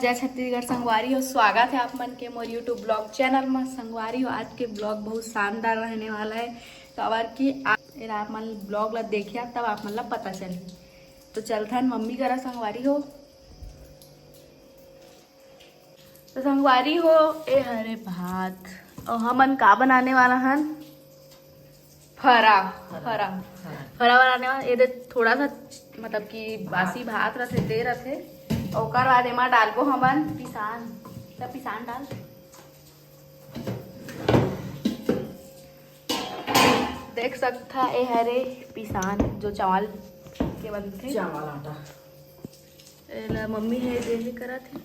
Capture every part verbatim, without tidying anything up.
जय छत्तीसगढ़ संगवारी हो, स्वागत है आप मन के मोर YouTube vlog channel में। संगवारी हो, आज के vlog बहुत शानदार रहने वाला है, काबर कि आप, आप मन vlog ला देखिया तब आप मन ला पता चलही। तो चलथन मम्मी करा संगवारी हो। तो संगवारी हो, ए हरे भात, और हमन का बनाने वाला हन? फरा। फरा। फरा बनाने वाला। ये दे थोड़ा सा, मतलब कि बासी भात रथे, दे रथे। ओकर बाद एमा डालबो हमन पिसान। त पिसान डाल। देख सकथा, ए हरे पिसान, जो चावल के बनथे। चावल आटा। एला मम्मी हे जे भी करत हे।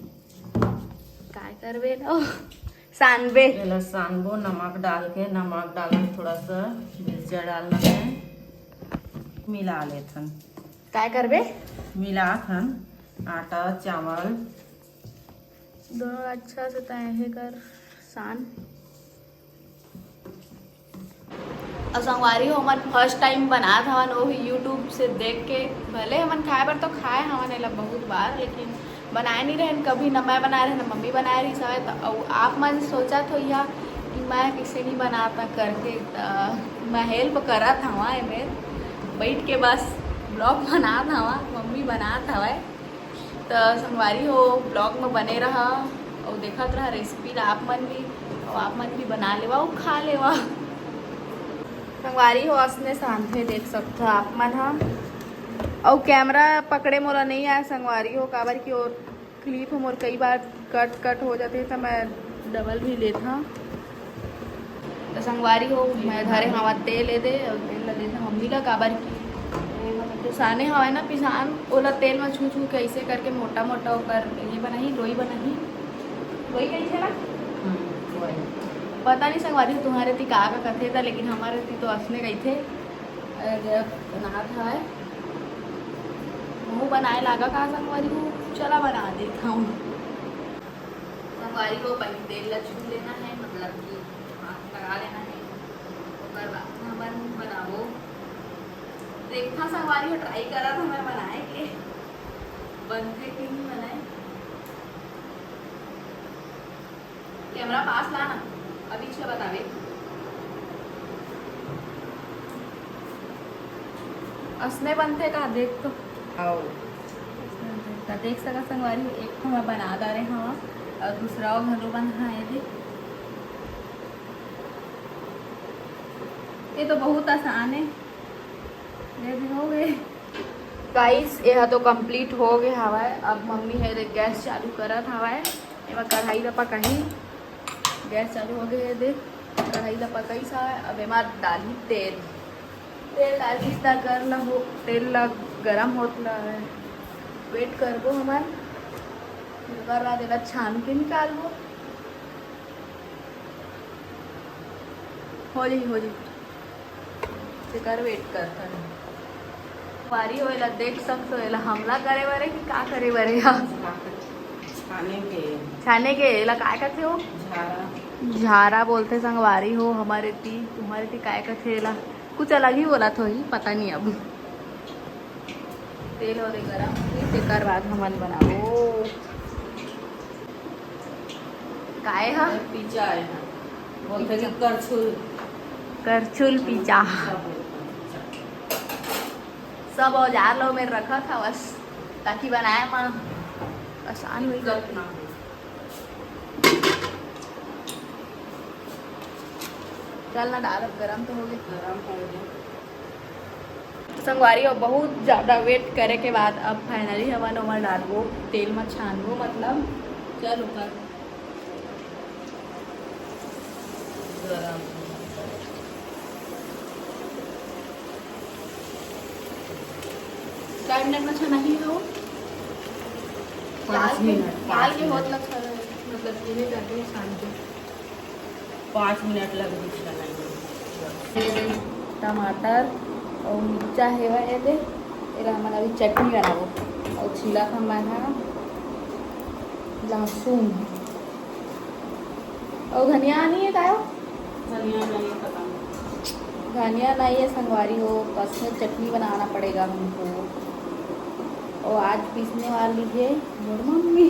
काय करबे एला? ओह, सानबे। एला सानबो नमक डाल के, नमक डालना, थोड़ा सा मिर्चा डालना है, मिला लेथन। काय करबे? मिलाथन आटा चावल। दोनों अच्छा से तय हे कर सान। अउ संगवारी हो, हमन first time बनात हवन, वो भी YouTube से देख के। भले हमन खाए बर तो खाए हवन एला बहुत बार, लेकिन बनाए नहीं रहन कभी, न मैं बनाए रहन, न मम्मी बनाए रहिस हवय। त अउ आप मन सोचत होइहा कि मैं कइसे नहीं बनात करके, त मैं help करत हवं एमे बैठ के, बस vlog बनात हवं, मम्मी बनात हवय। त संगवारी हो, vlog में बने रहा अउ देखत रहा recipe ला आप मन भी, अउ आप मन भी बना लेवा अउ खा लेवा। संगवारी हो, असने सानथे, देख सकथा आप मन ह। अउ camera पकड़े मोला नहीं आए संगवारी हो, काबर कि वो clip ह मोर कई बार cut cut हो जाथे, त मैं double भी लेथा। त संगवारी हो, मैं धरे हवा तेल ए दे, अउ तेल ला देथे मम्मी ला, काबर कि ए, मतलब, जो साने हवय ना पिसान, ओला तेल में छू छू के ऐसे करके मोटा मोटा ओकर ये बनाही, लोई बनाही। लोई कहिथे ना? हम्म, लोई। पता नहीं संगवारी हो, तुम्हारे ती का का कथे था, लेकिन हमारे ती तो असने कहिथे। अरे, नहात हवय। मुँह बनाए लागा का संगवारी हो, चला बना देता हूँ। संगवारी हो, पहले तेल ला छू लेना है, मतलब कि हाथ लगा लेना है। ओकर बाद हमन बनाबो। देखथन संगवारी हो, try करत हन मैं बनाए के, बनथे कि नहीं बनाए। Camera पास लाना, अभी छे बतावे। असने बनथे का, देख तो। आओ। त देख सका संगवारी, एक ठो मैं बना डारे हवा अउ दूसरा वो घलो बना है। देख, ये तो बहुत आसान है। ये भी हो गए। Guys, यह तो complete हो गए हवाए। अब मम्मी है रे गैस चालू करत हवाए। एमा कढ़ाई ला पकाही। गैस चालू हो गए है, देख, कढ़ाई ला पकाई सा। अब एमा डाली तेल। तेल डाली सा, कर ला हो, तेल ला गरम होत ला है। Wait करबो हमन। फिर ओकर बाद एला छान के निकालबो। हो जाही, हो जाही। तेकर wait करथन। वारी हो, एला देख सकथो, एला हमला करे बर हे कि का करे बर हे? छाने के। छाने के, एला काय कथे हो? झारा। झारा बोलथे संगवारी हो, हमारे ती, तुम्हारे ती काय कथे एला? कुछ अलग ही बोलत होही, पता नहीं अब। तेल हो दे गरम, तेकर बाद हमन बनाबो। काय ह? पीचा है ना, बोलथे कि करछुल। करछुल पीचा। सब औजार लो मेर रखत हवस, ताकि बनाए म आसान होई। दिक्कत ना हो। चल ना, डाल, अब गरम तो हो गए। गरम हो गए। संगवारी हो, बहुत ज्यादा wait करे के बाद अब finally हमन ओमा डालबो, तेल म छानबो, मतलब चल ओकर। गरम। काय मिनट में छनाही हो? पाँच लाल के, मिनट, लाल पाँच के मिनट। होत लग, मतलब, इहे करके छान के। पाँच मिनट लग गई छनाई में। टमाटर अउ मिर्चा हेवय एदे, एला हमन अभी चटनी बनाबो। अउ छीला था मैं हा लहसुन अउ धनिया नहीं है कायो? धनिया नहीं है, पता नहीं। धनिया नहीं है संगवारी हो, तो असने चटनी बनाना पड़ेगा हमको। और आज पीसने वाली है मोर मम्मी।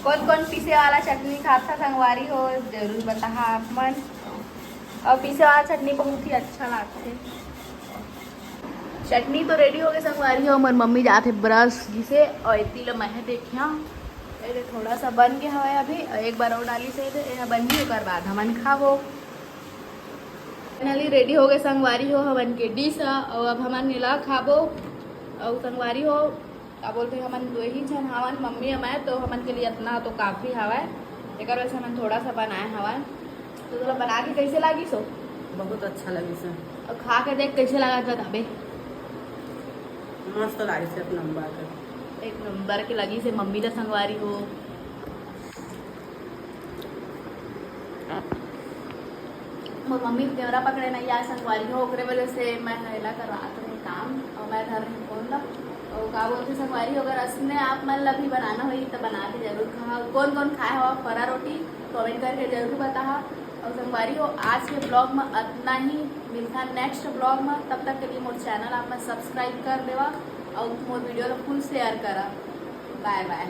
कौन कौन पीसे वाला चटनी खाता संगवारी हो, जरूर बताहा आप मन। और पीसे वाला चटनी बहुत ही अच्छा लगता है। चटनी तो रेडी हो गए संगवारी हो, मोर मम्मी जात हे ब्रश घिसे और इतनी लो मैं देखिया, ये थोड़ा सा बन गया हवा अभी, और एक बार और डाली से ये बन गई, ओकर बाद हमन खाबो। फाइनली रेडी हो गए संगवारी हो हमन के डिश, और अब हमन ला खाबो। और संगवारी हो, का बोलते हैं, हमन दो ही झन हावन, मम्मी और मैं, तो हमन के लिए इतना तो काफ़ी हवा है, एक वजह से हमन थोड़ा सा बनाए हवा। तो तोला बना के कैसे लागी सो? बहुत अच्छा लगी सर। और खा के देख कैसे लगा बताबे। मस्त लागी सर, एक नंबर के। एक नंबर के लगी से मम्मी ला संगवारी हो। मोर मम्मी कैमरा पकड़े नहीं आए संगवारी हो, ओकरे वजह से मैं एला करवात रही काम और मैं धर रही फोन ला। और का बोलते संगवारी हो, अगर असने आप मन ला भी बनाना होई तो बना के जरूर खाओ। कौन कौन खाए हो आप फरा रोटी, कमेंट करके जरूर बताहा। और संगवारी हो, आज के ब्लॉग में इतना ही, मिलता नेक्स्ट ब्लॉग में। तब तक के लिए मोर चैनल आप मन सब्सक्राइब कर देवा और मोर वीडियो ला फुल शेयर करा। बाय बाय।